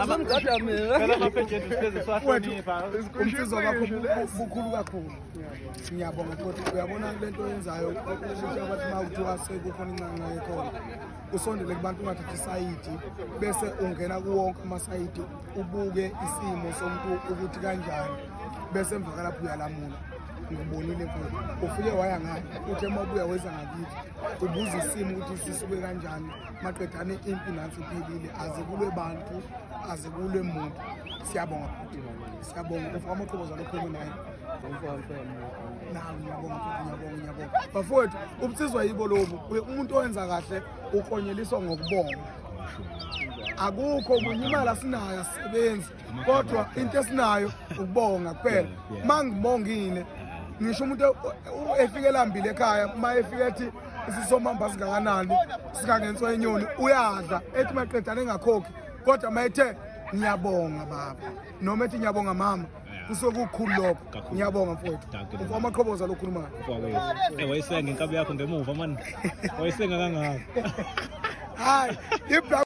Uzongigada mina. Phela amapheji ethu sihlezi siwahlonipha. Umsizo wakho bukhulu kakhulu. Ngiyabonga futhi uyabona le nto oyenzayo ukuthi abathi uma kuthiwa sekukhona inxanxa ekhona usondele kubantu ungathathi isayidi bese ungena kuwonke amasayidi ubuke isimo somuntu ukuthi kanjani bese emva kalapho uyalamula. Ngibonile mfowethu ufike waya ngani uthe uma ubuya weza ngakithi ubuza isimo ukuthi sisuke kanjani maqedane impi nansi iphelile aze kulwe bantu aze kulwe muntu. Siyabonga bhuti, siyabonga umfo wamaqhoboza lokho naye. Nawu ngiyabonga futhi ngiyabonga ngiyabonga bafowethu. Ubunsizwa yibo lobu, umuntu owenza kahle uklonyeliswa ngokubonga. Akukho okunye, imali asinayo, asisebenzi, kodwa into esinayo ukubonga kuphela. Uma ngibongile ngisho umuntu efike elambile ekhaya, uma efike ethi isisomamba singakanani singangenso enyoni uyadla, ethi maqedane engakhokhi, kodwa uma ethe ngiyabonga baba noma ethi ngiyabonga mama, kusuke kukhulu lokho. Kakhulu. Ngiyabonga mfowethu. Dankie. Umfo wamaqhoboza lokhulumayo. Mfowethu. Wayisenga inkabi yakho ngemuva mani. Wayisenga kangaka. Hayi ibla.